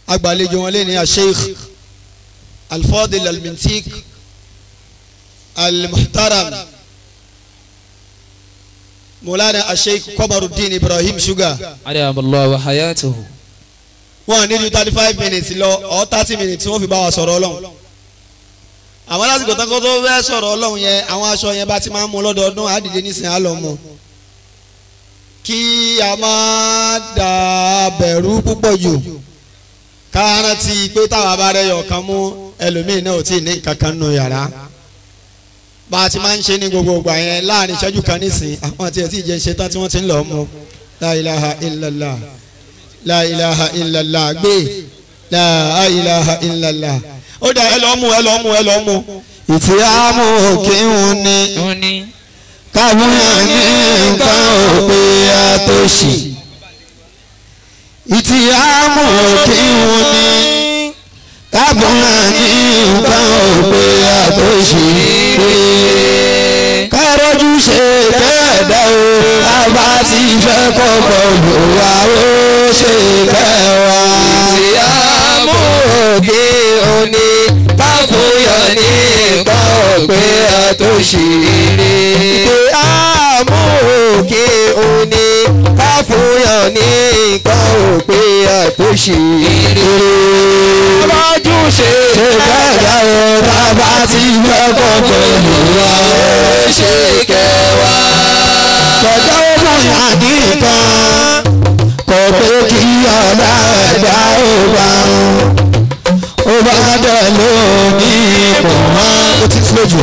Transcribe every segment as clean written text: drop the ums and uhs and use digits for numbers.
Agbàlejò wọn lé ní Sheikh Al-Fadil Al-Mintik Al-Muhtaram Mawlana Sheikh Komarudin Ibrahim Sugar. Adamallahu wa hayatuhu. Wọ́n ní ju 35 minutes lọ or 30 minutes wọ́n fi bá wa sọ̀rọ̀ Ọlọ́run. Àwọn lásìkò tán kó tó fẹ́ sọ̀rọ̀ Ọlọ́run yẹn, àwọn aṣọ yẹn bá ti máa ń mú lọ́dọọdún, á dìde nísìnyí á lọ mú. Kí a máa dà bẹ̀rù púpọ̀ jù, ká rántí pé táwa bá rẹ̀ yọ̀ kan mú ẹlòmíì náà ò tí ì ní kankan nù yàrá. Bá a ti máa ń ṣe ní gbogbo ìgbà yẹn láàrin ìṣẹ́jú kan nísìnyí, àwọn àti ẹ̀ tí ì jẹ́ ṣe tán tí wọ́n ti ń lọ mú. La ilaha illallah, la ilaha illallah, gbé la ilaha illallah. Ó dà ẹ lọ mú, ẹ lọ mú, ẹ lọ mú. Ìtìyàmú kí n ní kábíyàn ní nǹkan òpè àtòṣì. Ìtìyàmú kí n ní kábíyàn ní nǹkan òpè àtòṣì. Kárọ́jú ṣe kẹ́ẹ̀dá o, àbá ti fẹ́ kọ́kọ́ lò wá ó ṣe kẹ́wàá. Ìtìyàmú kí n ní kábíyàn ní nǹkan òpè àtòṣì. Ìtìyàmú kí n ní káfúnyàn ní nǹkan òpè àtòṣì. Kárọ́jú ṣe kẹ́ẹ̀dá o, bàbá ti fẹ́ kọ́kọ́ lò wá ó ṣe kẹwàá. Kọjá ó mọ̀ yàn ní nǹkan, kò pé kí ọ̀la ẹ̀dá ó bá ó bá dẹ̀ lóní ipò wọn. Ó ti sílẹ̀ jù.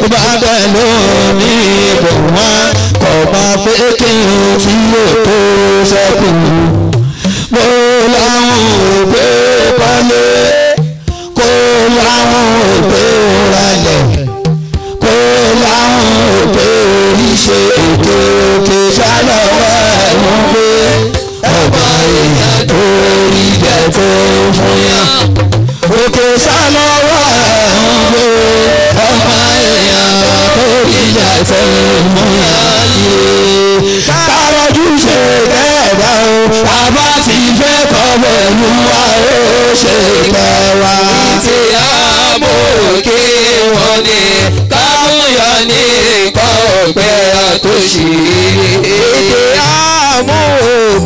Ó bá dẹ̀ lóní ipò wọn, kò bá pé kí n tí yóò tó sẹ́kù. Mo láwọn ò pé kọ́lé, kó láwọn ò pé ralẹ̀, kó láwọn ò pé oríṣi òkè òkè ṣálọ̀wọ́ ẹ̀wọ̀n pé ọba èèyàn tó rí jẹ tó fún yàn. Òkè ṣálọ̀wọ́ ẹ̀wọ̀n pé ọba èèyàn tó rí jẹ tó fún yàn. Kárọ̀jú ṣe kẹ́ẹ̀dá o, bàbá ti fẹ́ kọ́ pẹ̀lú wa ó ṣe kẹwàá. Ìtìyàmú kí wọ́n ní kámúyàn ní nǹkan òpè àtòṣì. Ìtìyàmú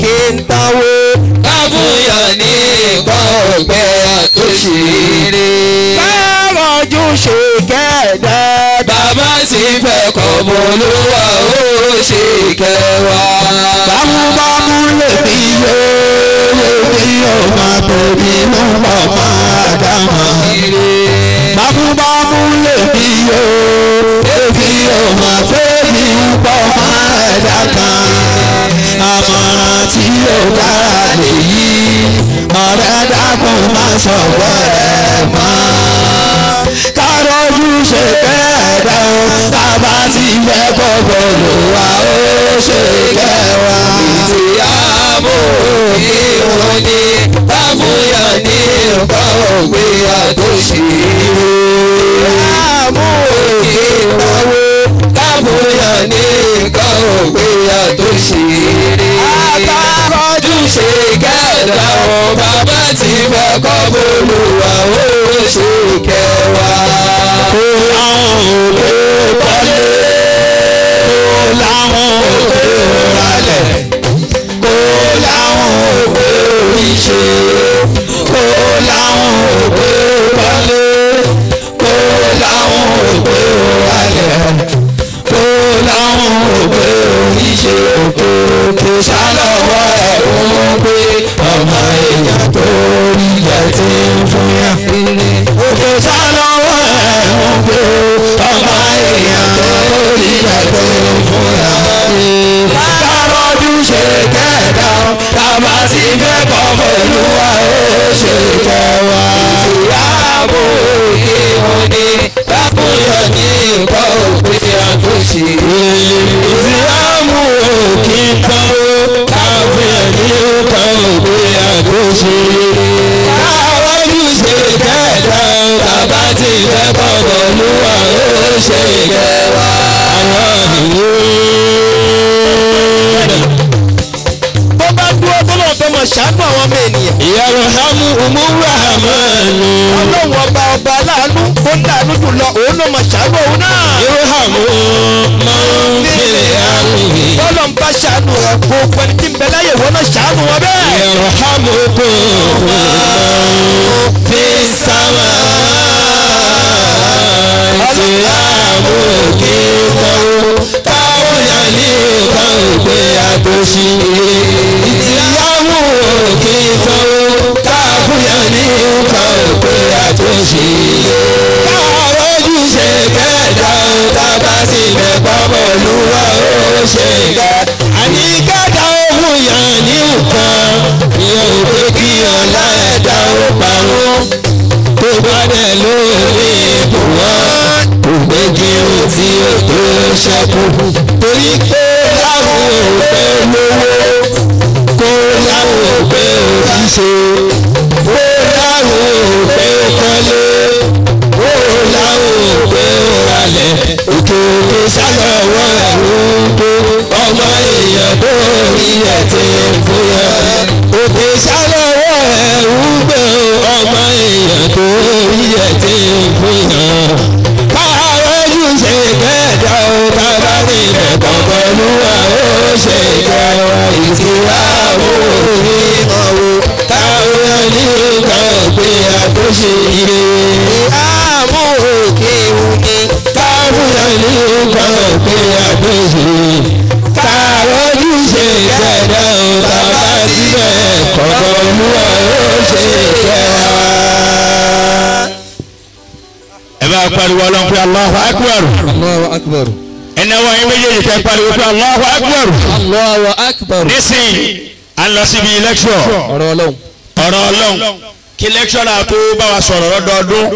kí n táwó kámúyàn ní nǹkan òpè àtòṣì. Kárọ̀jú ṣe kẹ́ẹ̀dá, bàbá sì fẹ́ kọ́ bọ́lúwa ó ṣe kẹwàá. Bámúbámú lèmi yóò lèmi yóò máa tóbi mú bàbá àdámà. Bámúbámú lèmi yóò lèmi yóò máa tóbi mú bàbá ẹ̀dá kan. Àmọ̀ràn tí yóò dára lèyí, ọ̀rẹ́ dákun máa sọ̀rọ̀ ẹ̀ mọ́. Kárọ̀jú ṣe kẹ́ẹ̀dá o, bàbá ti fẹ́ kọ́ bọ̀lù wa ó ṣe kẹwàá. Ìtìyàmú kí wọ́n ní káfúnyàn ní nǹkan òpè àtòṣì. Ìtìyàmú kí wọ́n wó káfúnyàn ní nǹkan òpè àtòṣì. Kárọ̀jú ṣe kẹ́ẹ̀dá o, bàbá ti fẹ́ kọ́ bọ̀lù wa ó ṣe kẹwàá. Kó láwọn òpè kọ́lé, kó láwọn òpè ralẹ̀, kó láwọn òpè oríṣi, kó láwọn òpè kọ́lé, kó láwọn òpè ralẹ̀, kó láwọn òpè oríṣi, òkè òkè ṣálọ̀wọ́ ẹ̀kún pé ọmọ èèyàn tó rí jẹ tí ń fún yàn. Òkè ṣálọ̀wọ́ ẹ̀kún pé ọmọ èèyàn tó rí jẹ tí ń fún yàn. Kárọ̀jú ṣe kẹ́ẹ̀dá, bàbá sì fẹ́ kọ́ pẹ̀lú wa ó ṣe kẹwàá. Ìtìyàmú kí wọ́n ní káfúnyàn ní nǹkan òpè àtòṣì. Ìtìyàmú kí n tán ó, káfíń ní nǹkan òpè àtòṣì. Kárọ̀jú ṣe kẹ́ẹ̀dá, bàbá ti fẹ́ kọ́ pẹ̀lú wa ó ṣe kẹwàá. Àwọn ìlú. Bó bá dúró tó lọ́ọ́ fẹ́ mọ̀ ṣáájú àwọn ọmọ ènìyàn. Yarhamuhumur Rahman. Ọlọ́run ọba ọba aláàánú tó ń dànù jùlọ òun ló mọ̀ ṣàánú òun náà. Yarhamu man fil ardi. Bọ́lọ̀ ń bá ṣàánú rẹ̀ gbogbo ẹni tí ń bẹ láyè wọ́n náà ṣàánú wọn bẹ́ẹ̀. Yarhamukum man fis samaa. Tí a mú kí tán káwọn yàn ní nǹkan ògbé àtòṣì. Tí a mú kí tán káwọn yàn ní nǹkan ògbé àtòṣì. Káàró ojúṣe kẹta tábà sí mẹ́pọ̀ bọ̀lúwa ó ṣe kẹ́. Àní kẹta òun yàn ní nǹkan ìyẹn ò pé kí ọ̀la ẹ̀dá ó parun. Tó bá dẹ̀ lórí ibùn wọn kò gbé kí o tí o tó ṣẹ́kù. Torí pé láwọn ò pé lówó, kó láwọn ò pé òṣìṣe, kó láwọn ò pé kọ́lé, kó láwọn ò pé ralẹ̀. Òkè òkè sálọ̀wọ́ ẹ̀rú tó ọmọ èèyàn tó rí ẹ̀ tí ń fún yẹn. Òkè sálọ̀wọ́ ẹ̀rú gbé ọmọ èèyàn tó rí ẹ̀ tí ń fún yẹn. Ṣe kẹta ó bàbá mi mẹ́kàn pẹ̀lú àwọn ṣe kẹwàá ìtura orí ọ̀wọ́ táwọn ní nǹkan pé àtúnṣe ire. Àmú òkè òní. Táwọn ní nǹkan pé àtúnṣe. Táwọn ojúṣe kẹta ó bàbá síbẹ̀ kọ̀ pẹ̀lú àwọn ṣe kẹwàá. Ẹ bá pariwo Ọlọ́run pé Allahu Akbar. Allahu Akbar. Ẹnà wọn yín méjèèjì kẹ́ pariwo pé Allahu Akbar. Allahu Akbar. Nísìnyí à ń lọ síbi lẹ́kṣọ̀. Ọ̀rọ̀ Ọlọ́run. Ọ̀rọ̀ Ọlọ́run. Kí lẹ́kṣọ̀rà tó bá wa sọ̀rọ̀ lọ́dọọdún.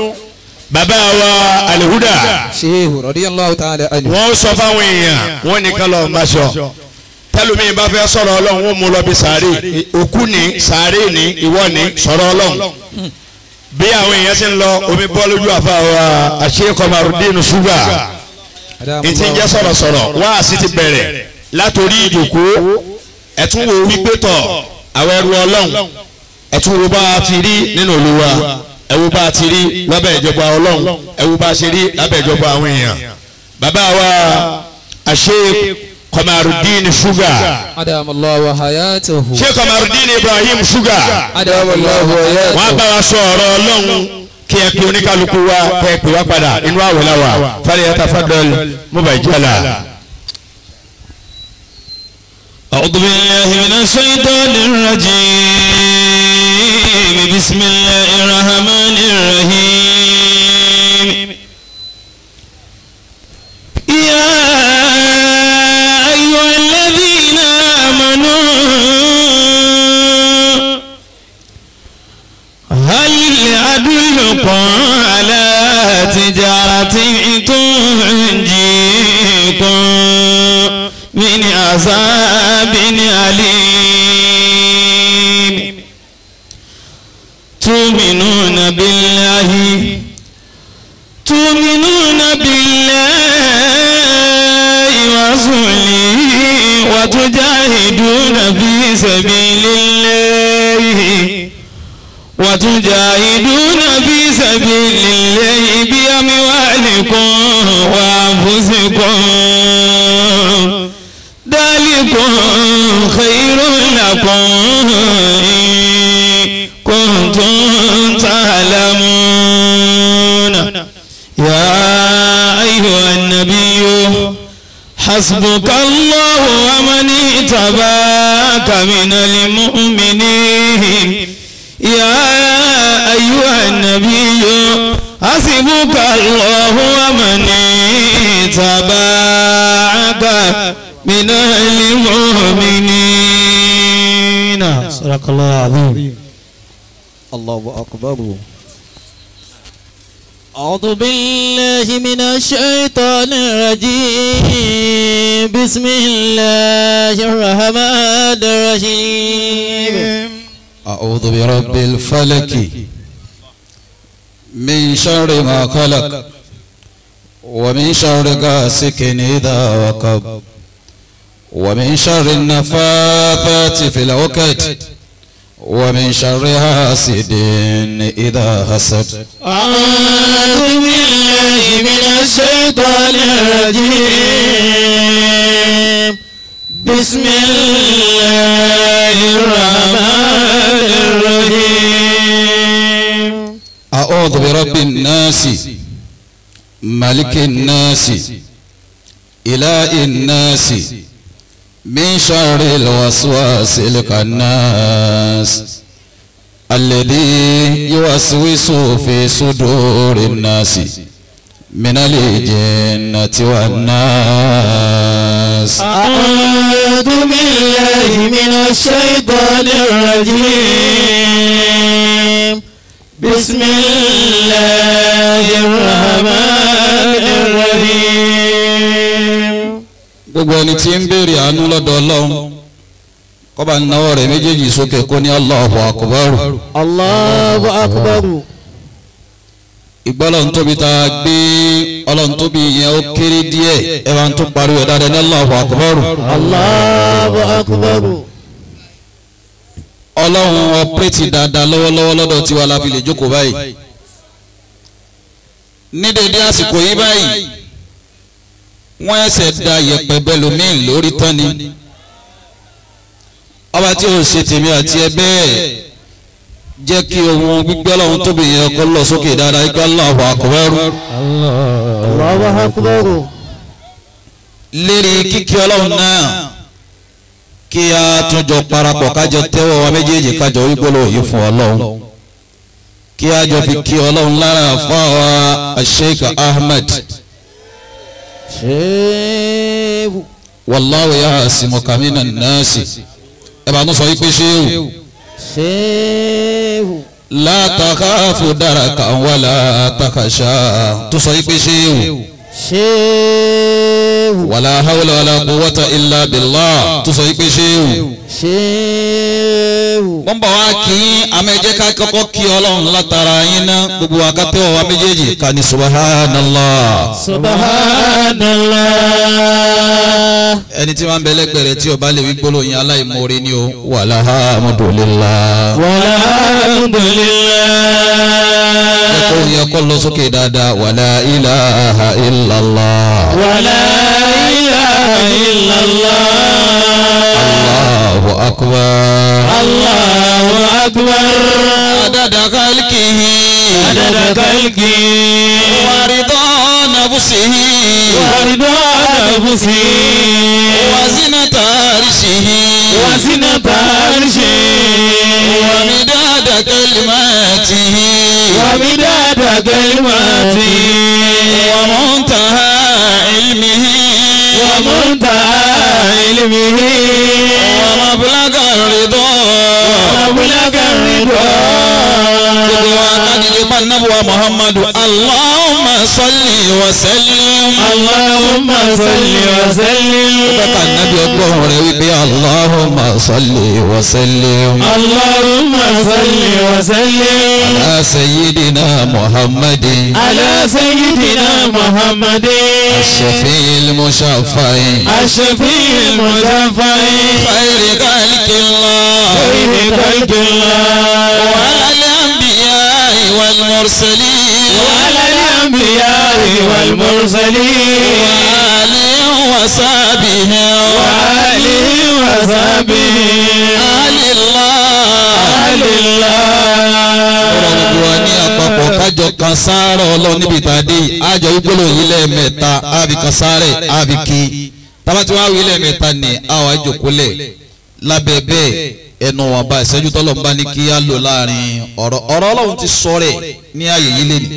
Bàbá wa Alihuda. Shehu radiyallahu ta'ala anhu. Wọ́n sọ fáwọn èèyàn wọ́n nìkan lọ́ọ́ máa sọ. Tẹ́lómi bá fẹ́ sọ̀rọ̀ Ọlọ́run wọ́n mú lọ bí sàárè. Òkú ni sàárè ni ìwọ ni sọ̀rọ̀ Ọlọ́run. Bí àwọn èèyàn ṣe ń lọ omi bọ́ lójú àfa wa Sheikh Komarudin Sugar ìtì ń jẹ́ sọ̀rọ̀sọ̀rọ̀ wáàsí ti bẹ̀rẹ̀ látòrí ìjòkó ẹ̀tún wo wípé tọ̀ àwọn ẹrú Ọlọ́run ẹ̀tún wo bá a ti rí nínú Olúwa ẹ̀wò bá a ti rí lábẹ́ ìjọba Ọlọ́run ẹ̀wò bá a ṣe rí lábẹ́ ìjọba àwọn èèyàn. Bàbá wa Sheikh Komarudin Sugar Sheikh Komarudin Ibrahim Sugar wọ́n bá wa sọ ọ̀rọ̀ Ọlọ́run kí ẹ pé oníkálukú wa kẹ́ ẹ pè wá padà inú àwẹ̀ la wà falyatafaddal mubajjala. أعوذ بالله من الشيطان الرجيم بسم الله الرحمن الرحيم يا أيها الذين آمنوا هل أدلكم على تجارة تنجيكم من عذاب أليم تؤمنون بالله ورسوله وتجاهدون في سبيل الله بأموالكم وأنفسكم ذلكم خير لكم إن كنتم تعلمون يا أيها النبي حسبك الله ومن اتبعك من المؤمنين يا أيها النبي حسبك الله ومن اتبعك من المؤمنين صدق الله العظيم. الله أكبر. أعوذ بالله من الشيطان الرجيم بسم الله الرحمن الرحيم أعوذ برب الفلك من شر ما خلق ومن شر غاسق إذا وقب ومن شر النفاثات في العقد ومن شر حاسد إذا حسد. أعوذ بالله من الشيطان الرجيم. بسم الله الرحمن الرحيم. أعوذ برب الناس ملك الناس إله الناس من شر الوسواس الخناس الذي يوسوس في صدور الناس من الجنة والناس. أعوذ بالله من الشيطان الرجيم. بسم الله الرحمن الرحيم. Gbogbo ẹni tí ń béèrè àánú lọ́dọ̀ Ọlọ́run kó bá nawọ́ rẹ̀ méjèèjì sókè kó ní Allahu Akbar. Allahu Akbar. Ìgbọ́ Ọlọ́run tóbi tá a gbé Ọlọ́run tóbi yẹn ó kéré díẹ̀ ẹ bá ń tún pariwo dáadáa ní Allahu Akbar. Allahu Akbar. Ọlọ́run ọpẹ́tì dáadáa lọ́wọ́lọ́wọ́ lọ́dọ̀ tiwa la fi lè jókòó báyìí. Ní dédé àsìkò yìí báyìí wọ́n ẹsẹ̀ da yẹ̀pẹ̀ bẹ́lòmíì lórí tán ni. Ọba tí ó ṣe tèmi àti ẹ bẹ́ẹ̀ jẹ́ kí ohun gbígbé Ọlọ́run tóbi yẹn kó lọ sókè dáadáa ikú Allahu Akbar. Allahu Akbar. Lérí kíkí Ọlọ́run náà kí a tún jọ parapọ̀ kájọ tẹ́wọ́ wa méjèèjì kájọ wípé yìí fún Ọlọ́run kí a jọ fi kí Ọlọ́run lára fáwa Sheikh Ahmed. Wallahu ya'simuka minan nasi. Ẹ bá tún sọ wípé ṣéwù. La takhafu darakan wala takhsha. Tún sọ wípé ṣéwù. Wala hawla wala quwwata illa billah. Tún sọ wípé ṣéwù. Wọ́n bọ̀ wá kí amẹ́jẹ́ ká kọ́kọ́ kí Ọlọ́run látara yín ná gbogbo akátẹ́wọ̀ wa méjèèjì ká ní subhanallah. Subhanallah. Ẹni tí wọ́n ń bẹ lẹ́gbẹ̀ẹ́ rẹ̀ tí ó bá lè wí gbólóhùn yín aláìmoore ni o. Walhamdulillah. Walhamdulillah. Ẹ̀kọ́ yẹn kọ́ lọ sókè dáadáa. Wala ilaha illallah. Wala ilaha illallah. Allahu akbar. Allahu akbar. Adada khalqihi. Adada khalqihi. Wa rida nafsihi. Wa rida nafsihi. Wa zinata arshihi. Wa zinata arshihi. Wa midada kalimatihi. Wa midada kalimatihi. Wa muntaha ilmihi. Wa muntaha ilmihi. Wa mablagha ridha. Wa mablagha ridha. Gbogbo wa kájíjẹ bá nábùwà Muhammadu. Allahumma salli wa sallim. Allahumma salli wa sallim. Ó bá ká nábì ọgbọ́n rẹ̀ wípé Allahumma salli wa sallim. Allahumma salli wa sallim. Ala sayyidina Muhammadin. Ala sayyidina Muhammadin. Ash-shafi'il mushaffa'i. Ash-shafi'il mushaffa'i. Khayri khalqillah. Khayri khalqillah. Wa ala al-anbiya'i wal mursalin. Wa ala al-anbiya'i wal mursalin. Wa alihi wa sahbihi. Wa alihi wa sahbihi. Alillah. Alillah. Ọ̀rọ̀ gbogbo wa ní àpapọ̀ kájọ kan sáárọ̀ Ọlọ́run níbi ìtàdé àjọ ìgbóló yìí lẹ́ẹ̀mẹ́ta àbí kan sáárẹ̀ àbí kí tábàtí wàá wí lẹ́ẹ̀mẹ́ta ní àwọn àjòkólẹ̀ lábẹ́ bẹ́ẹ̀ ẹnu wọn bá ìṣẹ́jú tọ́lọ̀ ń bá ní kí á lò láàrin ọ̀rọ̀ ọ̀rọ̀ Ọlọ́run ti sọ rẹ̀ ní ààyè yìí lé ní.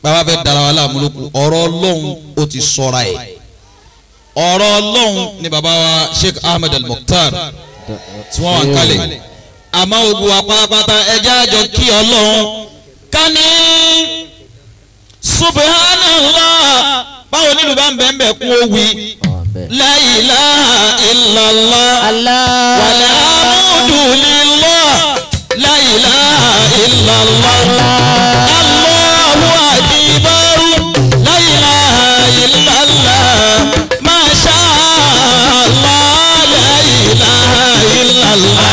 Bàbá fẹ́ dara wa láàmú lókun ọ̀rọ̀ Ọlọ́run ó ti sọra ẹ̀ ọ̀rọ̀ Ọlọ́run ni bàbá wa Sheikh Ahmed Al-Mukhtar tí wọ́n wà ń kalẹ̀ àmọ́ ogun wa pátápátá ẹjẹ́ àjọ kí Ọlọ́run ká ní subhanallah báwo nílùú bá ń bẹ̀ ń bẹ̀ kún ó wí la ilaha illallah walhamdulillah la ilaha illallah Allahu akbar la ilaha illallah masha Allah la ilaha illallah.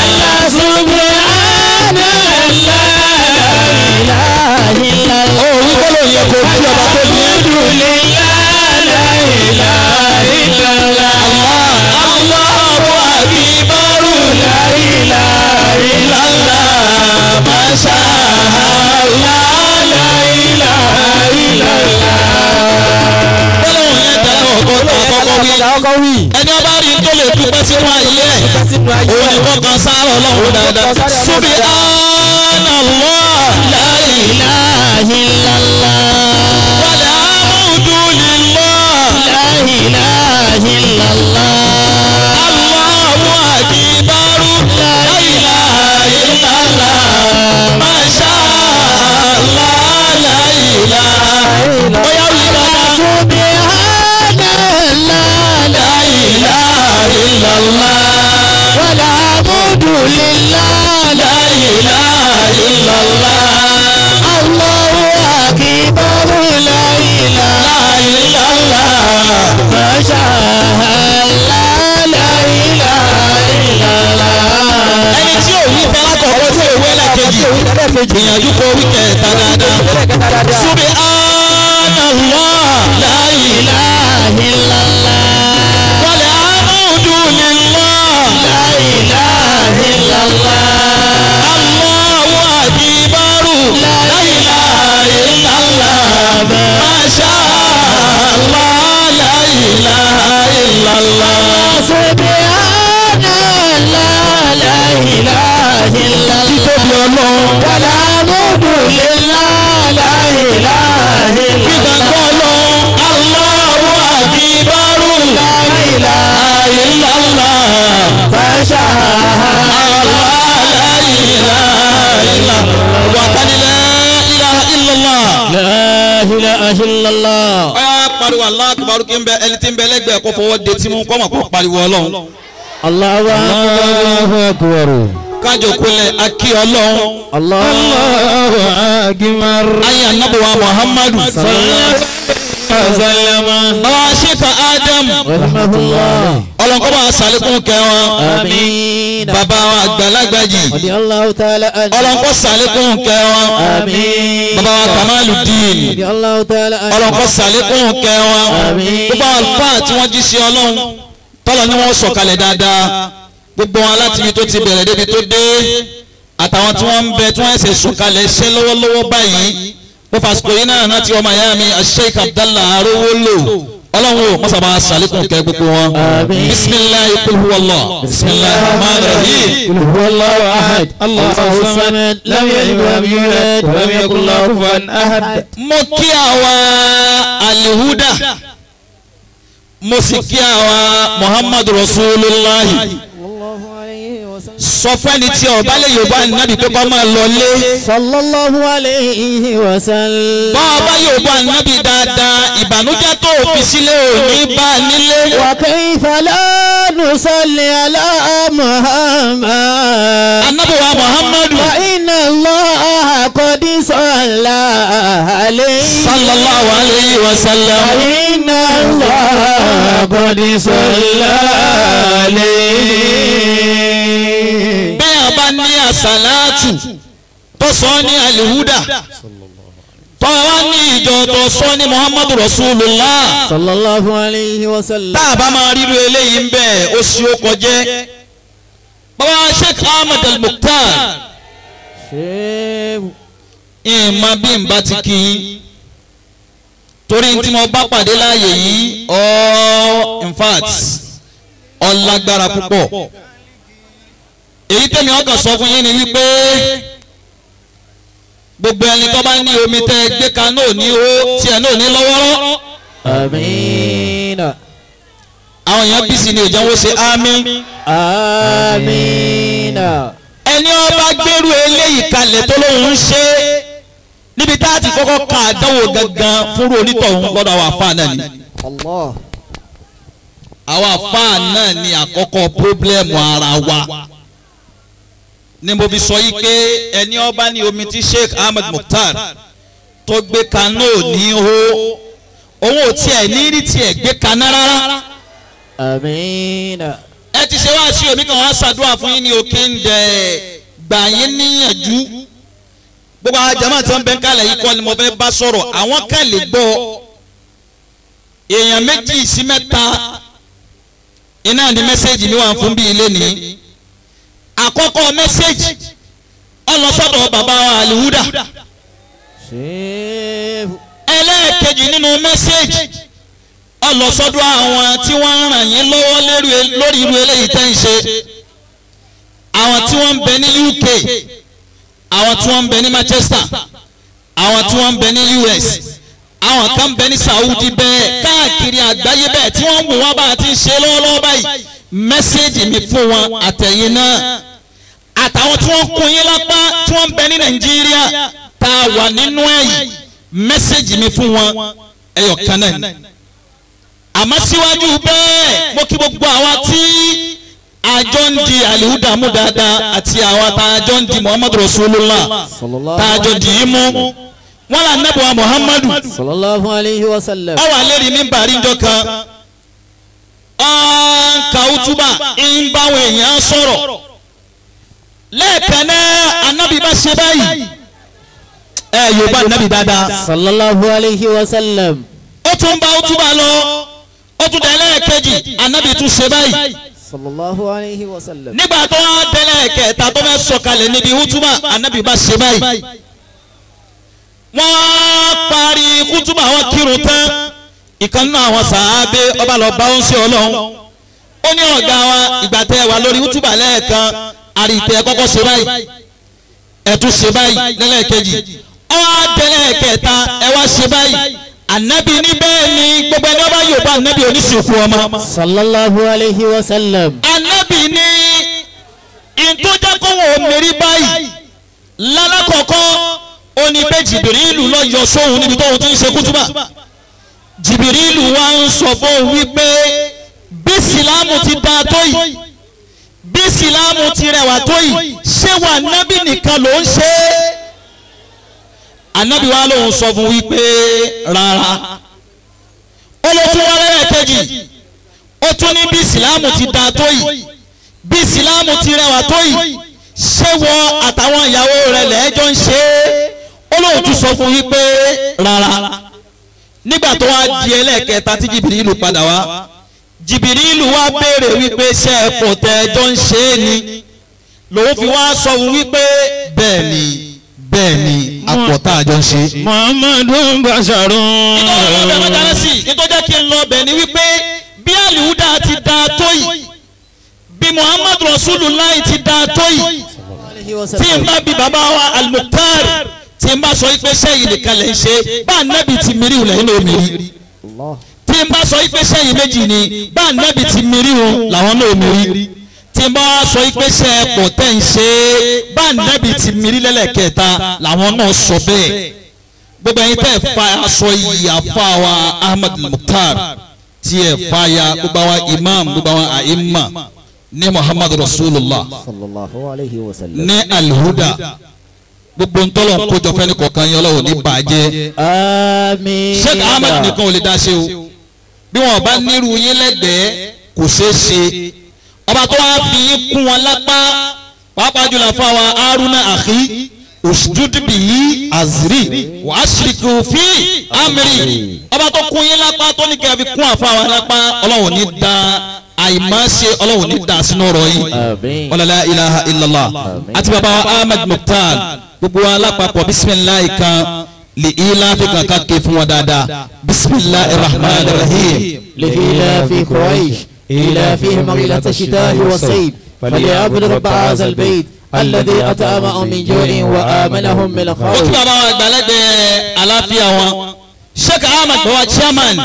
Gbìyànjú kó wí kẹta dáadáa. Subhanallah la ilaha illallah. Wal hamdulillah la ilaha illallah. Allahu akbar la ilaha illallah. Masha Allah la ilaha illallah. Subhanallah la ilaha illallah. Títóbi Ọlọ́run. Walhamdulillah la ilaha illallah. Gbígbàgbọ́ Ọlọ́run. Allahu akbar la ilaha illallah. Masha Allah la ilaha illallah. Wa qad la ilaha illallah. La ilaha illallah. Ọ̀yá pariwo Allahu akbar kí n bẹ ẹni tí ń bẹ lẹ́gbẹ̀ẹ́ kó fọwọ́ de tí mú kọ́mọ̀ kó pariwo Ọlọ́run. Allahu akbar. Kájọ kulẹ̀ akí Ọlọ́run. Allahu akbar. Ayé anabuwa Muhammadu. Bàbá Sheikh Adam. Rahmatullah. Ọlọ́nkọ́ bá sàlékún kẹwọn. Àmín. Bàbá wa àgbàlagbàjì. Radiyallahu ta'ala anhu. Ọlọ́nkọ́ sàlékún kẹwọn. Àmín. Bàbá wa Kamaludin. Radiyallahu ta'ala anhu. Ọlọ́nkọ́ sàlékún kẹwọn. Àmín. Gbogbo àwọn àlùfáà tí wọ́n jí sí Ọlọ́run. Tọ́lọ̀ ni wọ́n sọ̀kalẹ̀ dáadáa. Gbogbo wọn láti ibi tó ti bẹ̀rẹ̀ débi tó dé. Àtàwọn tí wọ́n ń bẹ tí wọ́n ẹsẹ̀ sọ̀kalẹ̀ ṣẹ́ lọ́wọ́lọ́wọ́ báyìí. Mo fàsìkò yìí náà rántí ọmọ ìyá mi Sheikh Abdallah Arówólò. Ọlọ́run ò mọ́sàbá sàlékún kẹ́ gbogbo wọn. Àmín. Bisimilahi kul huwa Allah. Bisimilahi rahman rahim. Qul huwallahu ahad. Allahu samad. Lam yalid wa lam yulad wa lam yakul lahu kufuwan ahad. Mo kí àwa Alihuda. Mo sì kí àwa Muhammadu Rasulullahi. Sọ fẹ́ni tí ọba lè Yorùbá nábì pé kọ́ máa lọ lé. Sallallahu alayhi wa sallam. Bá ọba Yorùbá nábì dáadáa, ìbànújẹ́ tó fi sílé òní bá nílé. Wa kayfa la nusalli ala Muhammad. Ànábì wa Muhammadu. Wa inna Allaha qad salla alayhi. Sallallahu alayhi wa sallam. Wa inna Allaha qad salla alayhi. Bẹ́ẹ̀ bá ní àsàlátù tó sọ ní alihuda tó wá ní ìjọ tó sọ ní Muhammadu Rasulullah. Sallallahu alayhi wa sallam. Tá a bá máa ríru eléyìí ń bẹ̀ ó sì ó kọjẹ́. Bàbá Sheikh Ahmed Al-Mukhtar. Ìmọ̀ bí n bá ti kí i torí tí mo bá pàdé láàyè yìí in fact ọlágbára púpọ̀. Èyí tẹ̀mí ọkàn sọ fún yín ni wípé gbogbo ẹni tó bá ní omi tẹ́ gbé kaná ò ní ó tiẹ̀ náà ní lọ́wọ́rọ́. Àmín. Àwọn èèyàn bísí ni ìjọwọ́ ṣe àmín. Àmín. Ẹni ọba gbèrú eléyìí kalẹ̀ tó lóun ń ṣe níbi tá a ti kọ́kọ́ ka àdánwò gangan fúnrú onítọ̀hún lọ́dọ̀ àwọn àfáà náà ni. Allah. Àwọn àfáà náà ni àkọ́kọ́ pírọ́blẹ́mù ara wa. Ni mo fi sọ yìí pé ẹni ọba ní omi tí Sheikh Ahmed Mukhtar tó gbé kaná ní hó òun ò tiẹ̀ ní rí tiẹ̀ gbé kaná rárá. Àmín. Ẹ ti ṣe wá sí omi kan wá ṣàdúrà fún yín ní òkè ń dẹ̀ gbà yín níyànjú. Gbogbo àwọn jama tí wọ́n bẹ ń kalẹ̀ yìí kọ́ ni mo fẹ́ bá sọ̀rọ̀ àwọn kan lè gbọ́ èèyàn méjì sí mẹ́ta iná ni mẹ́sẹ̀gì mi wà fún bí ilé ní. Àkọ́kọ́ mẹ́sẹ̀gì ọlọ́sọ̀dọ̀ bàbá wa Alihuda. Ẹlẹ́ẹ̀kejì nínú mẹ́sẹ̀gì ọlọ́sọ̀dọ̀ àwọn tí wọ́n ń ràn yín lọ́wọ́ lórí irú eléyìí tẹ́ ń ṣe. Àwọn tí wọ́n ń bẹ ní UK, àwọn tí wọ́n ń bẹ ní Manchester, àwọn tí wọ́n ń bẹ ní US, àwọn kan ń bẹ ní Saudi bẹ́ẹ̀ káàkiri àgbáyé bẹ́ẹ̀ tí wọ́n ń wò wọ́n bá a ti ń ṣe lọ́wọ́lọ́wọ́ báyìí. Mẹ́sẹ̀gì mi fún wọn àtẹ̀yìn náà àtàwọn tí wọ́n kún yín lápá tí wọ́n ń bẹ ní Nàìjíríà tá a wà nínú ẹ̀ yìí, mẹ́sẹ̀gì mi fún wọn ẹyọ kan náà ni. Àmọ́ síwájú bẹ́ẹ̀ mo kí gbogbo àwa tí àjọ ń di alihuda mú dáadáa àti àwa tá a jọ ń di Muhammadu Rasulullah tá a jọ dì í mú wọn là nẹ́bùwà Muhammadu sallallahu alayhi wa sallam. Ó wà lérí mímbàrí njọ́ kan ọ̀nkà útúbà ń báwọn èèyàn sọ̀rọ̀ lẹ́ẹ̀kan náà anábì bá ṣe báyìí Ẹ Yorùbá nàbì dáadáa. Sallallahu alayhi wa sallam. Ó tún bá útúbà lọ, ó tún dẹ̀lẹ́ kejì, ànábì tún ṣe báyìí. Sallallahu alayhi wa sallam. Nígbà tó wá dẹ̀lẹ́ kẹta tó fẹ́ sọ̀kalẹ̀ níbi útúbà, ànábì bá ṣe báyìí. Wọ́n parí kútúbà wọn kírun tán, ìkan nínú àwọn sàábé ọba lọ bá ń ṣe Ọlọ́run. Ó ní ọ̀gá wa, ìgbà tẹ́ wà lórí útúbà lẹ́ẹ̀kan, àrìtẹ́ kọ́kọ́ ṣe báyìí, ẹ tún ṣe báyìí lẹ́lẹ́kejì, ó wá dẹ̀lẹ́ kẹta, ẹ wá ṣe báyìí. Ànábì ní bẹ́ẹ̀ ni gbogbo ẹni ọba yóò bá ànábì oníṣìnkú ọmọ. Sallallahu alayhi wa sallam. Ànábì ní ìtọ́jà kó wọn ò mérí báyìí lálákọ̀ọ́kọ́ ó ní pé Jìbìrìlù lọ yọ sóhun níbi tóhun ti ń ṣe kútúbà. Jìbìrìlù wa ń sọ fóun wípé bí Ìsìlámù ti dáa tó yìí, bí Ìsìlámù ti rẹwà tó yìí, ṣé wà nábì nìkan ló ń ṣe é? Ànábì wa lòun sọ fún wípé rárá. Ó ló tún wá lẹ́ẹ̀kejì, ó tún ní bí Ìsìlámù ti dáa tó yìí, bí Ìsìlámù ti rẹwà tó yìí, ṣé wọ àtàwọn ìyàwó rẹ̀ lẹ́jọ́ ń ṣe é? Ó lóun tún sọ fún wípé rárá. Nígbà tó wá di ẹlẹ́ẹ̀kẹta tí Jìbìrìlù padà wá, Jìbìrìlù wá béèrè wípé ṣé ẹ̀pọ̀ tẹ́ ẹjọ́ ń ṣe é ni? Lòun fi wá sọ fún wípé bẹ́ẹ̀ ni, bẹ́ẹ̀ ni, àpọ̀tá àjọ ń ṣe. Muhammadu basharun. Nítorí jẹ́ kí n lọ bẹ̀ ni wípé bí àlùhúdà ti dáa tó yìí, bí Muhammadu Rasulullah ti dáa tó yìí, tí n bá bi bàbá wa Al-Mukhtar, tí n bá sọ pé sẹ́yìn nìkan lè ṣe, bá ànábì ti mìírí lẹ́yìn náà mìírí. Tí n bá sọ pé sẹ́yìn méjì ni, bá ànábì ti mìírí làwọn náà mìírí. Tí n bá sọ pé ṣe ẹ̀pọ̀ tẹ́ ń ṣe, bá ànábì ti mìírí lẹ́lẹ́kẹta làwọn náà sọ bẹ́ẹ̀. Gbogbo ẹ̀yin tẹ́ fa aṣọ yìí àfa wa Ahmad Mukhtar, tí ẹ̀ fa ya gbogbo àwọn imam, gbogbo àwọn àìmà ní Muhammad Rasulullah sallallahu alayhi wa sallam ní Al-Huda, gbogbo ntọ́lọ̀ nkójọ fẹ́ni kọ̀ọ̀kan yẹn Ọlọ́run ní bàjẹ́. Àmín. Sheikh Ahmed nìkan ò lè dá ṣe o, bí wọn bá nírú yín lẹ́gbẹ̀ẹ́ kò ṣeé ṣe. Ọba tó wá fi yín kún wọn lápá, pàápàá jùlọ fún wa Haruna àkí òṣùdùbìyí azri wà á ṣìrìkì òfin amiri. Ọba tó kún yín lápá tó ní kí a fi kún àfa wa lápá, Ọlọ́run ní dá àìmáṣe, Ọlọ́run ní dá sínú ọ̀rọ̀ yìí. Àmín. La ilaha illallah. Àti bàbá wa Ahmed Mukhtar, gbogbo wa lápapọ̀ bisimilayi kan lè ilá fi kankan ké fún wa dáadáa. Bisimilahi rahman rahim. لإيلاف قريش إيلافهم رحلة الشتاء والصيف فليعبدوا رب هذا البيت الذي أطعمهم من جوع وآمنهم من Ó tún خوف. bàbá wa àgbàlẹ́gbẹ̀ẹ́ àlàáfíà wọn. Sheikh Ahmed bàbá chairman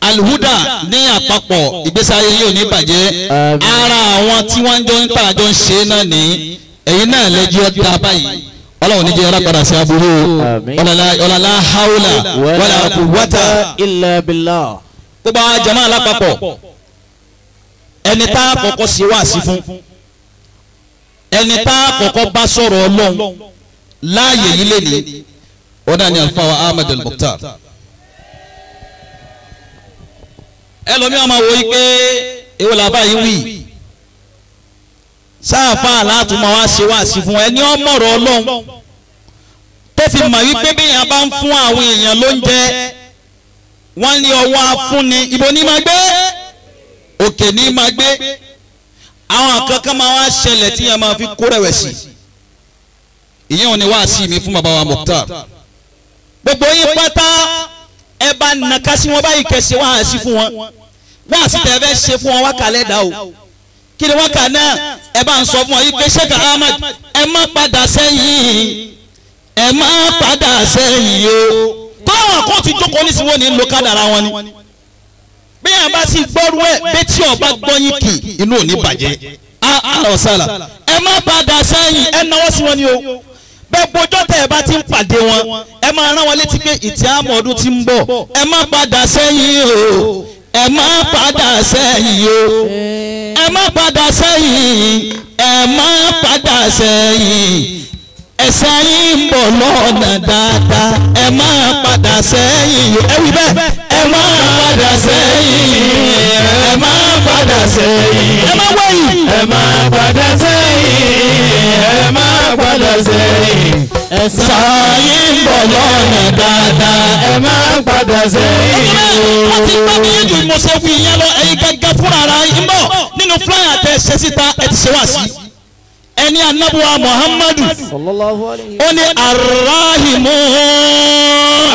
Al-Huda ní àpapọ̀, ìgbésí ayé yìí ò ní bàjẹ́. Ara àwọn tí wọ́n jọ ń tà jọ ń ṣe náà ní ẹ̀yin náà lẹ́jọ́ dá báyìí. Ọlọ́run ní jẹ́ ẹ̀rọ padà sí aburú. Ọ̀làlá haúlà wàlà quwwata إلا بالله. Gbogbo àwọn jama alápapọ̀, ẹni tá a kọ́kọ́ ṣe wáàsí fún, ẹni tá a kọ́kọ́ bá sọ̀rọ̀ Ọlọ́run láàyè yìí lé ní, ó dá ní Alfa wa Ahmed Al-Mukhtar. Ẹlòmíràn máa wo yí pé èwo làbá yìí wí, sáàfà látùmọ̀ wá ṣe wáàsí fún ẹni ọmọọ̀rọ̀ Ọlọ́run tó fi mọ̀ wípé bí èèyàn bá ń fún àwọn èèyàn lóúnjẹ, wọ́n ní ọwọ́ afúnni ibo ní máa gbé, òkè ní máa gbé. Àwọn kankan máa wá ṣẹlẹ̀ tí yẹn máa fi kó rẹ̀wẹ̀sì. Ìyẹn ò ní wáàsí mi fún bàbá wa Mukhtar. Gbogbo yín pátá ẹ bá nàka sí wọn báyìí kẹsì wáàsí fún wọn. Wáàsí tẹ fẹ́ ṣe fún wọn wákàlẹ́ dà o. Kí ni wákà náà? Ẹ bá ń sọ fún wọn yìí pé Sheikh Ahmed, ẹ má padà sẹ́yìn, ẹ má padà sẹ́yìn o. Tọ́wọ́n kan ti jókòó ní sinwó ní lo kádàrá wọn ni. Bí yẹn bá sì gbọ́rú ẹ̀, bí tí ọba gbọ́yìn kì, inú ò ní bàjẹ́. Ọ̀sálà, ẹ má padà sẹ́yìn, ẹ náwó sí wọn ni o. Bẹ́ẹ̀ gbọ́jọ́ tẹ̀ ẹ bá ti ń pàdé wọn, ẹ máa rán wọn létí pé ìtì àmọ́ ọdún ti ń bọ̀. Ẹ má padà sẹ́yìn o, ẹ má padà sẹ́yìn o, ẹ má padà sẹ́yìn, ẹ má padà sẹ́yìn. Ẹsẹ̀ yín ń bọ̀ lọ́nà dáadáa, ẹ má padà sẹ́yìn. Ẹ wí bẹ́ẹ̀, ẹ má padà sẹ́yìn, ẹ má padà sẹ́yìn, ẹ má wẹ̀yìn, ẹ má padà sẹ́yìn, ẹ má padà sẹ́yìn. Ẹ̀san yín ń bọ̀ lọ́nà dáadáa, ẹ má padà sẹ́yìn o. Wọ́n ti gbọ́ mi yíjú mo ṣe wí yẹn lọ, ẹ̀yin gẹ́gẹ́ fúnra ara yín bọ̀ nínú flyer tẹ ṣe síta ẹ ti ṣe wá sí. Ẹni anabuwa Muhammadu ó ní arahimu.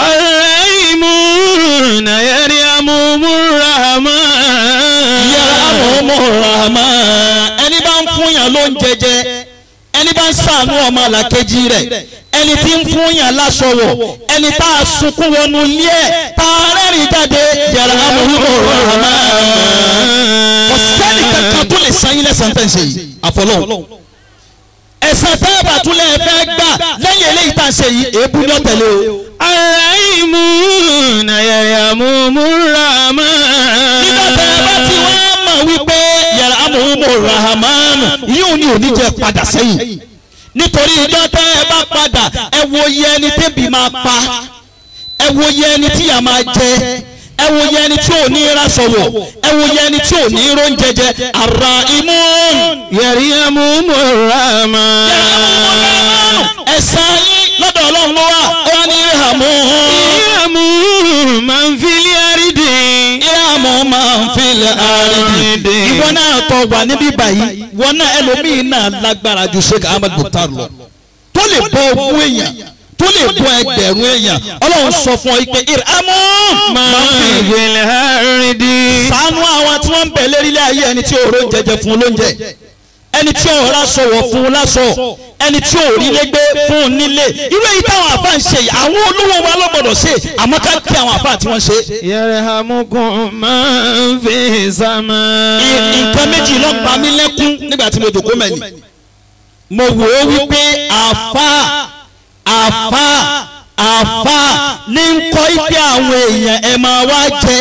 Arrahimuna yarhamuhumur rahman. Yarhamuhumur rahman. Ẹni bá ń fún yàn ló ń jẹjẹ, ẹni bá ń ṣàánú ọmọ làkejì rẹ̀, ẹni tí ń fún yàn láṣọ wọ̀, ẹni tá a sunkún wọnú ilé ẹ̀ tá a rẹ́rìn jáde, yarhamuhumur rahman. Kò sẹ́ni kankan tó lè san yín lẹ́san tẹ̀ ń ṣe yìí àfọlọ́hún. Ẹ̀san tẹ́ ẹ bá tún lẹ́ fẹ́ gbà lẹ́yìn eléyìí tá a ṣe yìí, èébú ní ọ̀tẹ̀lẹ̀ o. Arrahimuna yarhamuhumur rahman. Nígbà tẹ́ ẹ bá ti wá mọ̀ wípé yarhamuhumur rahman yóò ní òní jẹ́ padà sẹ́yìn. Nítorí ìjọ tẹ́ ẹ bá padà, ẹ wo iye ẹni tẹ́bi máa pa, ẹ wo iye ẹni tí yà máa jẹ, ẹ wo iye ẹni tí ò ní raṣọ wọ̀, ẹ wo iye ẹni tí ò ní róúnjẹ jẹ. Arrahimuna yarhamuhumur rahman. Ẹ̀san yín lọ́dọ̀ Ọlọ́run ló wà. Ó wá ní irhamu. Irhamu man fil ardi. Irhamu man fil ardi. Ìwọ náà tọ wà níbí báyìí, ìwọ náà ẹlòmíín náà lágbára ju Sheikh Ahmed Mukhtar lọ, tó lè bọ́ ogún èèyàn, tó lè bọ́ ẹgbẹ̀rún èèyàn. Ọlọ́run sọ fún ọ pé irhamu man fil ardi. Ṣàánú àwọn tí wọ́n ń bẹ lérílẹ̀ ayé, ẹni tí òró ń jẹjẹ fún lóúnjẹ, ẹni tí ò ráṣọ wọ̀ fún láṣọ, ẹni tí ò rí légbé fún nílé. Irú èyí táwọn àfa ń ṣe yìí, àwọn olówó wa ló gbọ́dọ̀ ṣe, àmọ́ ká kí àwọn àfa tí wọ́n ṣe. Yarhamukum man fi sama. Nǹkan méjì ló pa mí lẹ́kún nígbà tí mo jòkó mẹ́lì. Mo wò ó wípé àfa àfa àfa ní ń kọ́ ipe àwọn èèyàn ẹ máa wá jẹ,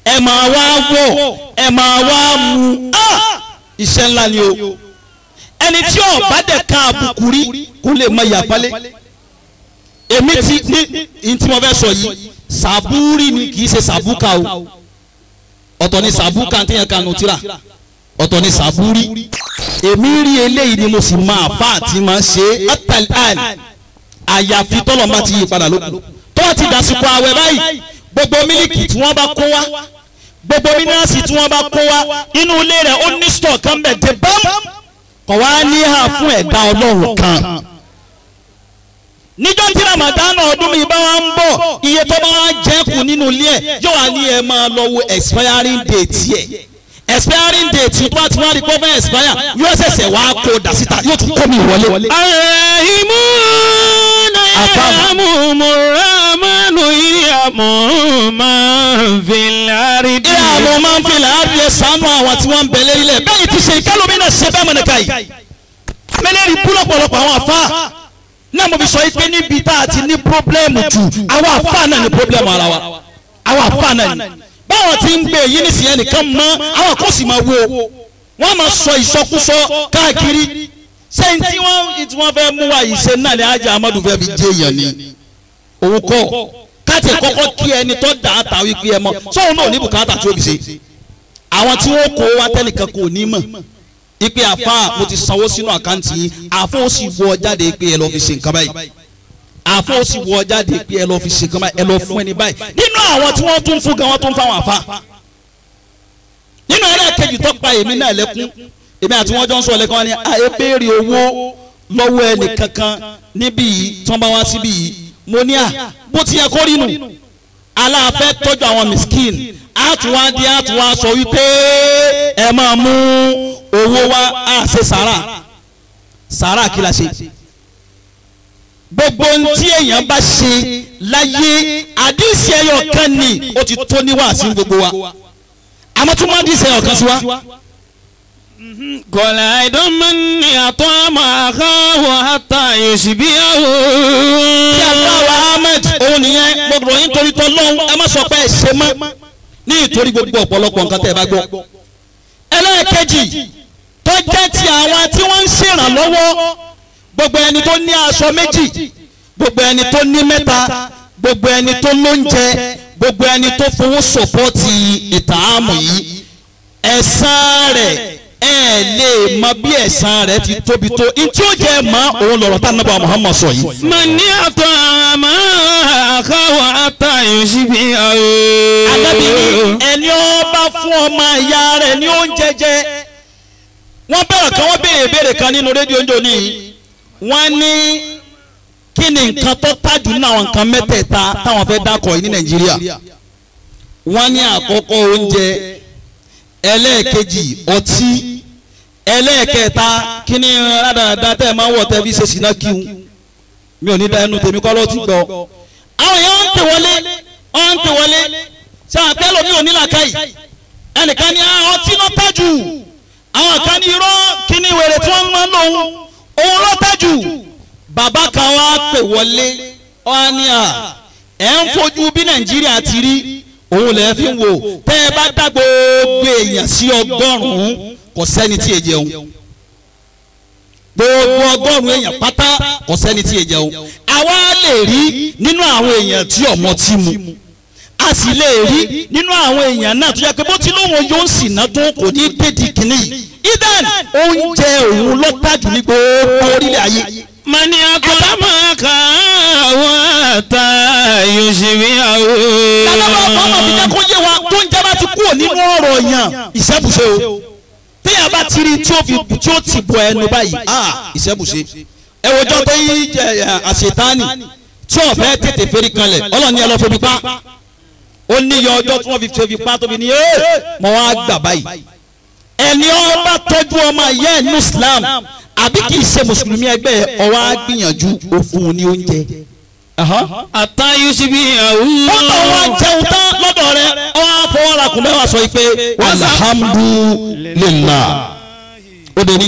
ẹ máa wá wọ̀, ẹ máa wá mu. Iṣẹ́ ńlá ni o. Ẹni tí ó bá dẹ̀ ka àbùkù rí kó lè mọ ìyàpálẹ̀. Èmi ti ní tí mo fẹ́ sọ yìí, sàbúrì ni, kì í ṣe sàbúkà o. Ọ̀tọ̀ ni sàbúkà tí yẹn kanu tíra, ọ̀tọ̀ ni sàbúrì. Èmi rí eléyìí ni mo sì máa fà àti máa ṣe é. Àyàfi tọ́lọ̀ bá ti yí padà lókun. Tó bá ti dàsìkò àwẹ̀ báyìí, gbogbo mílíkì tí wọ́n bá kó wá, gbogbo mínásì tí wọ́n bá kó wá, inú ilé rẹ̀ ó ní stọ̀ kan bẹ̀ dé bám, kọ̀ wá ní hà fún ẹ̀dá Ọlọ́run kan. Níjọ́ tí Ramadan ọdún mi bá wá ń bọ̀, iye tó bá wá jẹ́kù nínú ilé ẹ̀ yóò wá ní ẹ máa lọ wo expiring date yẹ. Expiring date tó bá ti wá rí pé ó fẹ́ expire, yóò ṣẹ̀ṣẹ̀ wá kó dà síta, yóò tún kó mi wọlé. Arrahimuna yarhamuhumur rahmanu irhamu man fil ardi. Irhamu man fil ardi. Ẹ ṣàánú àwọn tí wọ́n ń bẹ lérílẹ̀. Bẹ́ẹ̀ ti ṣe ìkálómi náà ṣe bẹ́ẹ̀ mọ̀nìkà yìí. Mẹ́lẹ́rìí bú lọ́pọ̀lọpọ̀ àwọn àfa. Náà mo fi sọ pé níbi tá a ti ní pírọ́blẹ́mù jù, àwọn àfa náà ní pírọ́blẹ́mù ara wa. Àwọn àfa náà ni. Báwọn ti ń gbé èyí nísìnyẹn nìkan mọ́, àwọn kò sì máa wo. Wọ́n máa sọ ìsọkúsọ káàkiri. Sẹ́yìn tí wọ́n fẹ́ mú wa yìí ṣe náà ni Ájì Amadu fẹ́ fi jẹ́ èèyàn ni. Òun kọ́ káàtì kọ́kọ́ kí ẹni tó dà á ta wípé ẹ mọ́ sóun náà ní bùkátà tí ó fi ṣe. Àwọn tí wọ́n kó wa tẹ́nìkan kò ní mọ̀ ipe àfa mo ti sanwó sínú àkáǹtì yìí, àfa ó sì wọ jáde pé ẹ lọ fi ṣe nǹkan báyìí, àfa ó sì wọ jáde pé ẹ lọ fi ṣe nǹkan báyìí, ẹ lọ fún ẹni báyìí. Nínú àwọn tí wọ́n tún fún gan, wọ́n tún fáwọn àfa. Nínú ẹlẹ́ẹ̀kejì tó pa èmi náà lẹ́kún, èmi àti wọ́n jọ ń sọ lẹ́kún wọn ni àyè béèrè owó lọ́wọ́ ẹnì kankan níbí yìí tí wọ́n bá wá síbí yìí. Mo ní à bó ti yẹ kó rí nù, aláàfẹ́ tọ́jú àwọn miskin, àtúwádìí àtúwá sọ wípé ẹ máa mú owó wá, á ṣe sàrà. Sàrà kí la ṣe? Gbogbo ohun tí èèyàn bá ṣe láyé, àdìsí ẹyọ kan ni ó ti tó ní wàásù gbogbo wa. Àmọ́ tún má àdìsí ẹyọ kan sí wa. Kọ̀lá ìdánmọ́ni àtọ́mọ̀ àkáwọ̀ àtà yòṣìbíyàwó. Tí a bá wa Ahmed òun nìyẹn, gbogbo yín torí tọ́ lọ́hún, ẹ má sọ pé ẹ ṣe mọ́ ní ìtorí gbogbo ọ̀pọ̀lọpọ̀ nǹkan tẹ́ ẹ bá gbọ́. Ẹlẹ́ẹ̀kejì tó jẹ́ ti àwọn tí wọ́n ń ṣèrànlọ́wọ́, gbogbo ẹni tó ní aṣọ méjì, gbogbo ẹni tó ní mẹ́ta, gbogbo ẹni tó lóúnjẹ, gbogbo ẹni tó fowó sọ̀pọ́tì ìtààmù yìí, ẹ̀san rẹ̀ Ẹ lè mọ bí ẹ̀san rẹ̀ ti tóbi tó ntí ó jẹ́ mọ́ òun lọ̀rọ̀ tá nàbà Muhammad sọ yìí. Mani àtọ̀ àmọ́ àkàwọ̀ àtàyò síbi àwọn. Ànábì ní ẹni ó bá fún ọmọ ìyá rẹ̀ ní oúnjẹ jẹ. Wọ́n bẹ̀rẹ̀ kan wọ́n béèrè béèrè kan nínú rédíò ń jò ní. Wọ́n ní kí ni nǹkan tó tájù nínú àwọn nǹkan mẹ́tẹ̀ẹ̀ta táwọn fẹ́ dákọ̀ yìí ní Nàìjíríà. Wọ́n ní àkọ́kọ́ oúnjẹ, ẹlẹ́ẹ̀kejì ọtí, ẹlẹ́ẹ̀kẹta kí ni rádaràda tẹ́ ẹ máa ń wọ̀ tẹ́ fi ṣe ṣìnà kíun. Mi ò ní da ẹnu tèmi kọ́ ló ti gbọ́. Àwọn èèyàn ń tè wọlé, wọ́n ń tè wọlé. Ṣé àtẹ́lò mi ò ní làákàyè? Ẹnìkan ní ọtí ló tájù. Àwọn kan ní irọ́ kí ni wèrè tí wọ́n máa ń lòun òun ló tájù. Bàbá kan wá pè wọlé, wọ́n á ní à ẹ̀ ń fojú bí Nàìjíríà ti rí òun lè fi ń wò. Tẹ́ ẹ bá dá gbogbo èèyàn sí 100 kò sẹ́ni tí ì jẹun. Gbogbo 100 èèyàn pátá kò sẹ́ni tí ì jẹun. Àwa lè rí nínú àwọn èèyàn tí ọmọ tí mu, a sì lè rí nínú àwọn èèyàn náà tó yẹ pé bó ti lóun yóò sì ná tó kò ní dédìí kìíní yìí. Idan oúnjẹ òun ló tájù ní gbogbo orílẹ̀ ayé. Mani àtọ̀ àmọ́ àkàwọ̀ àtàyò síbi àwọn. Lábàbà ọmọ mi jẹ́ kó yé wa tó ń jẹ́ bá ti kúrò nínú ọ̀rọ̀ yàn ìṣẹ́bùṣe o. Téèyàn bá ti rí tí ó fi tí ó ti bọ ẹnu báyìí ìṣẹ́bùṣe. Ẹ wòjọ́ tó yí àṣetánì tí ó fẹ́ tètè fẹ́rí kanlẹ̀ Ọlọ́run ní ẹ lọ febi pa. Ó ní iye ọjọ́ tí wọ́n fi febi pa tóbi ní ẹ́ mọ̀ wá gbà báyìí. Ẹni ó bá tọ́jú ọmọ ìyá ẹ̀ ní Islam àbí kì í ṣe mùsùlùmí ẹgbẹ́ ó wá gbìyànjú ó fún un ní oúnjẹ. Àtàyò síbi àwọn. Ó tọ̀ wá jẹun tán lọ́dọ̀ rẹ̀ ó wá fọwọ́ ra kùn mẹ́wàá sọ pé alhamdulillah. Ó dé ní.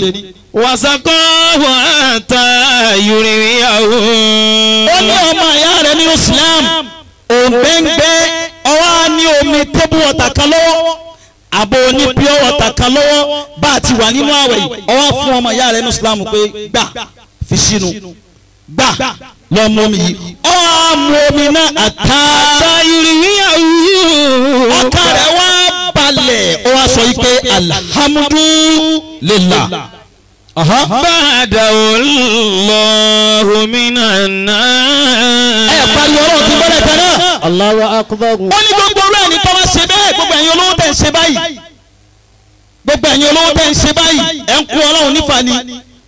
Wàsàkọ́ wà àtàyò rìnrìn àwọn. Ó ní ọmọ ìyá rẹ̀ nínú Islam òǹgbẹ́ngbẹ́ ó wá ní omi tébù ọ̀tà kan lọ́wọ́ àbò ní pure water kan lọ́wọ́ bá a ti wà nínú àwẹ̀ yìí ó wá fún ọmọ ìyá rẹ̀ nínú Islam pé gbà fi sínú gbà lọ mú omi yìí ó wá mú omi náà àtà ọkàn rẹ̀ wá balẹ̀ ó wá sọ yìí pé alhamdulillah. Bàdà Allahu minan nar. Ẹ pariwo ọlọ́run ti bọ́lẹ̀ tẹ̀ náà. Allahu akbar. Ó ní gbogbo orú ẹni tó bá ṣe bẹ́ẹ̀ gbogbo ẹ̀yin olówó tẹ̀ ń ṣe báyìí. Gbogbo ẹ̀yin olówó tẹ̀ ń ṣe báyìí ẹ̀ ń kú ọlọ́run nífà ni.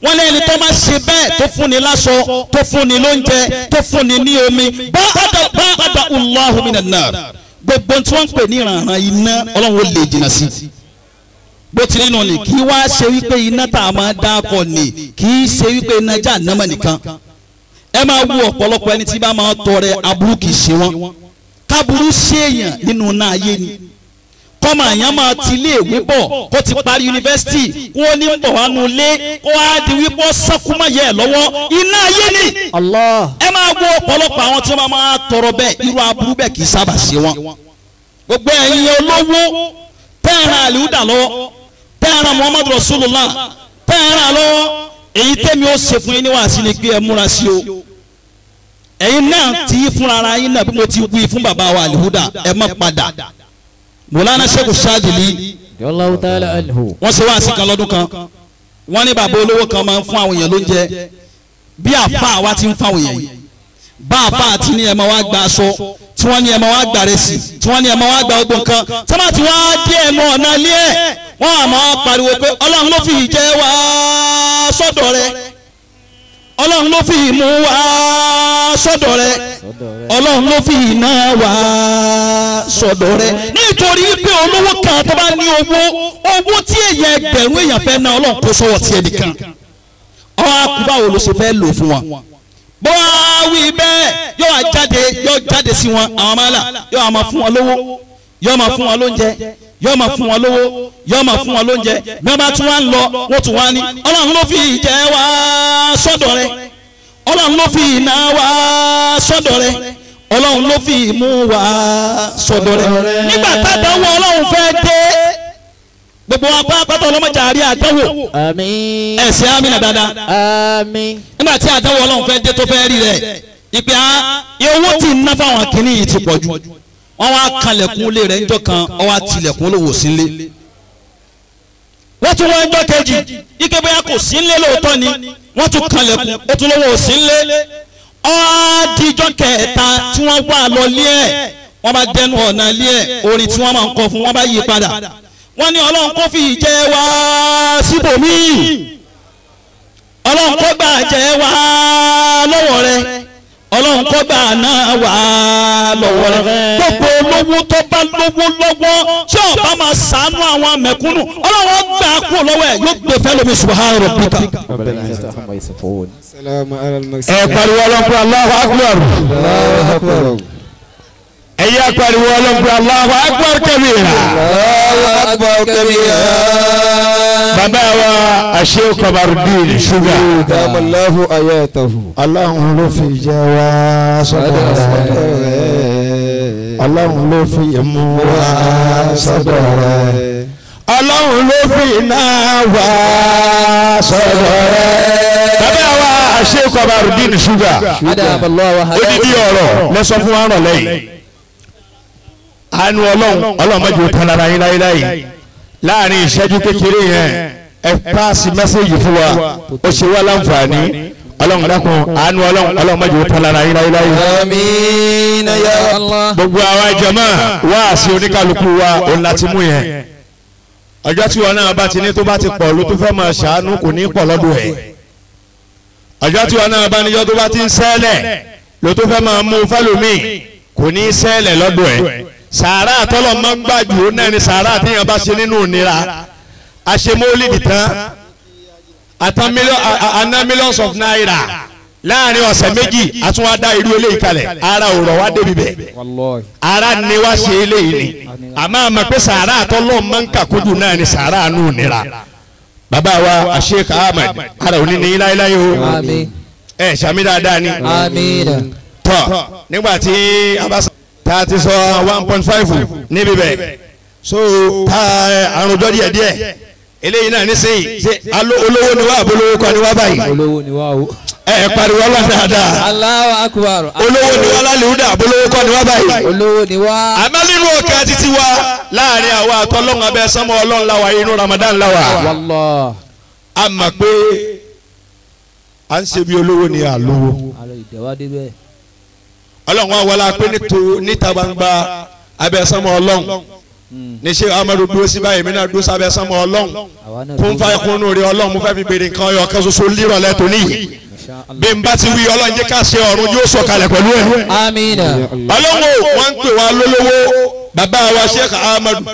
Wọ́n ní ẹni tó bá ṣe bẹ́ẹ̀ tó fúnni láṣọ tó fúnni lóúnjẹ tó fúnni ní omi. Bàdà Allahu minan nar. Gbogbo tí wọ́n ń pè ní ìrànràn iná ọlọ́run ó lè jìnnà sí i. Bó ti nínú ni kì í wá ṣe wípé iná tá a máa dá kọ ni kì í ṣe wípé iná Jahannama nìkan. Ẹ máa wo ọ̀pọ̀lọpọ̀ ẹni tí bá máa tọrẹ aburú kì í ṣe wọ́n. Káburú ṣèèyàn nínú iná ayé ni. Kọ́mọ àyàn máa ti ilé ìwé bọ̀ kó ti parí yunifásitì kó ní bọ̀ wá nu ilé kó wá di wípé sọ́kúmọ̀yẹ lọ́wọ́ iná ayé ni. Ẹ máa wo ọ̀pọ̀lọpọ̀ àwọn tí wọ́n máa tọrọ bẹ́ẹ̀ irú aburú bẹ́ẹ̀ kì í sábà ṣe wọ́n. Gbogbo ẹ̀yin olówó tẹ́ẹ̀ràn àlùdà lọ́wọ́ tẹ́ẹ̀ràn Muhammadu Rasulullah tẹ́ẹ̀ràn lọ́wọ́ èyí tẹ́mi ó ṣe fún yín ní wàásù ni pé ẹ múra sí o. Ẹ̀yin náà ti fúnra ara yín náà bí mo ti wí fún bàbá wa àlùdà ẹ má padà. Mọ̀lánà Sheikh Shadili wọ́n ṣe wáàsí kan lọ́dún kan wọ́n ní bàbá olówó kan máa ń fún àwọn èèyàn lóúnjẹ bí àfa wa ti ń fún àwọn èèyàn yìí bá àfa àti ní ẹ máa wá gba aṣọ tí wọ́n ní ẹ máa wá gba rẹsì tí wọ́n ní ẹ máa wá gba gbogbo nǹkan tí wọ́n ti wá dé ẹnu ọ̀nà ilé ẹ̀ wọ́n á máa pariwo pé Ọlọ́run ló fi ìjẹ wá sọ́dọ̀ rẹ Ọlọ́run ló fi ìmú wá sọ́dọ̀ rẹ Ọlọ́run ló fi iná wá sọ́dọ̀ rẹ nítorí pé olówó kan tó bá ní owó owó tí èèyàn ẹgbẹ̀rún èèyàn fẹ́ ná Ọlọ́run kó sọ́wọ́ tiẹ̀ nìkan ọ̀ àkúbà wo ló ṣe fẹ́ lò fún wọn bó wá wí bẹ́ẹ̀ yóò wá jáde yóò jáde sí wọn àwọn máa là yóò máa fún wọn lówó yóò máa fún wọn lóúnjẹ yóò máa fún wọn lówó yóò máa fún wọn lóúnjẹ bí wọ́n bá tún wá ń lọ wọ́n tún wá ní Ọlọ́run ló fi ìjẹ wá sọ́dọ̀ rẹ Ọlọ́run ló fi iná wá sọ́dọ̀ rẹ Ọlọ́run ló fi ìmú wá sọ́dọ̀ rẹ nígbà tádàwọ̀ Ọlọ́run fẹ́ dé gbogbo wa pátá ọlọ́mọdé àárí àdánwò ẹ̀sẹ̀ amínà dáadáa nígbà tí àdánwò Ọlọ́run fẹ́ dé tó fẹ́ rí rẹ̀ ìpè á owó tí ń ná fáwọn kìíní yìí ti pọ̀ jù wọ́n wá kanlẹ̀kùn ilé rẹ̀ ńjọ́ kan wọ́n wá tilẹ̀kùn olówó sílé Wọ́n tún wá ń jọ́ kejì ike bóyá kò sí ńlé lóòótọ́ ni wọ́n tún kanlẹ̀kùn ó tún lówó sí ńlé. Ọ́ọ́díjọ́ kẹta tí wọ́n wà lọ lé ẹ̀ wọ́n bá dẹnu ọ̀nà lé ẹ̀ orin tí wọ́n máa ń kọ fún wọ́n bá yí padà. Wọ́n ní Ọlọ́run kó fi jẹ́ wá síbòmíì, Ọlọ́run kó gbà jẹ́ wá lọ́wọ́ rẹ̀, Ọlọ́run kó gbà náà wá lọ́wọ́ rẹ̀. Gbogbo olówó tó bá lówó lọ́wọ́ tí ó bá máa ṣàánú àwọn mẹ̀kúnnù Ọlọ́run gbà kúrò lọ́wọ́ ẹ̀ yóò gbé fẹ́ lómi. Subhana rabbika. Ẹ pariwo ọlọ́pẹ́ Allahu Akbar. Ẹ yá pariwo ọlọ́pẹ́ Allahu Akbar kabira. Allahu Akbar kabira. Bàbá wa Sheikh Kamarudin Sugar. Allahu ayatahu. Ọlọ́run ló fi jẹ́ wá sọ́dọ̀ rẹ̀. Ọlọ́run ló fi mú wá sọ́dọ̀ rẹ̀. Ọlọ́run ló fi iná wá sọ́dọ̀ rẹ̀. Bàbá wa Sheikh Kamarudin Sugar. Odidi ọ̀rọ̀ lẹ́sọ fún wa rọ̀ lẹ́yìn. Àánú Ọlọ́run Ọlọ́run má jẹ́ ó tán lára yín láéláé. Láàrin ìṣẹ́jú kékeré yẹn ẹ paasi mẹ́sẹ̀gì fún wa ó ṣe wá láǹfààní. Ọlọ́run dákun àánú Ọlọ́run Ọlọ́run má jẹ́ ó tán lára yín láéláé. Àmín ya Allah. Gbogbo àwa jàmá wá sí oníkálukú wa òun láti mú yẹn. Ọjọ́ tí wọn náà bá ti ní tó bá ti pọ̀ ló tó fẹ́ máa ṣàánú kò ní pọ̀ lọ́dọ̀ ẹ̀. Ọjọ́ tí wọn náà bá níjọ́ tó bá ti ń sẹ́lẹ̀ ló tó fẹ́ máa mú fẹ́lòmíì kò ní sẹ́lẹ̀ lọ́dọ̀ ẹ̀. Sàárà àtọ́lọ̀ máa ń gbàjù ó náà ni sàárà àtìyàn bá ṣe nínú ìnira. Àṣemólìdì tán àná millions of naira láàrin ọ̀sẹ̀ méjì àtúnwá dá irú eléyìí kalẹ̀. Ara ò rọ̀ wá débi bẹ̀, ara ni wá ṣe eléyìí ni. Àmọ́ àmọ́ pé sàárà àtọ́lọ̀ máa ń kàkójú náà ni sàárà nù ìnira. Bàbá wa Sheikh Ahmed ara òní ní láéláé o. Ẹ ṣàmì dáadáa ni. Tọ́ nígbà tí abasa ta ti sọ 1.5 níbi bẹ̀ so ta àrùnjọ díẹ̀ díẹ̀ eléyìí náà nísìnyí ṣe olówó ni wá àbólówó kọ́ ni wá báyìí. Olówó ni wá o. Ẹ pariwo ọlọ́ dáadáa. Allahu Akbar. Olówó ni wá lálẹ́wúdà àbólówó kọ́ ni wá báyìí. Olówó ni wá. Àmọ́ nínú òkè títí wa láàrin àwa àtọ́lọ́run abẹ́ sánmọ́ Ọlọ́run láwa inú Ramadan láwa. Wallah. A mọ̀ pé à ń ṣe bí olówó ni àlówó. Ọlọ́run wa wọlé apé níta gbangba abẹ́ sánmọ́ Ọlọ́run ní ṣé Amadu dúró sí báyìí mi náà dúró sí abẹ́ sánmọ́ Ọlọ́run kún fáyé kúnnú rí Ọlọ́run mo fẹ́ fi béèrè nǹkan ọyọ kan ṣoṣo lírọ̀lẹ́ tó níyì bí n bá ti wí Ọlọ́run jẹ́ ká ṣe ọ̀run yóò sọ̀kalẹ̀ pẹ̀lú ẹ̀. Àmín. Ọlọ́run o wọ́n ń pè wá lólówó bàbá wa Sheikh Ahmadu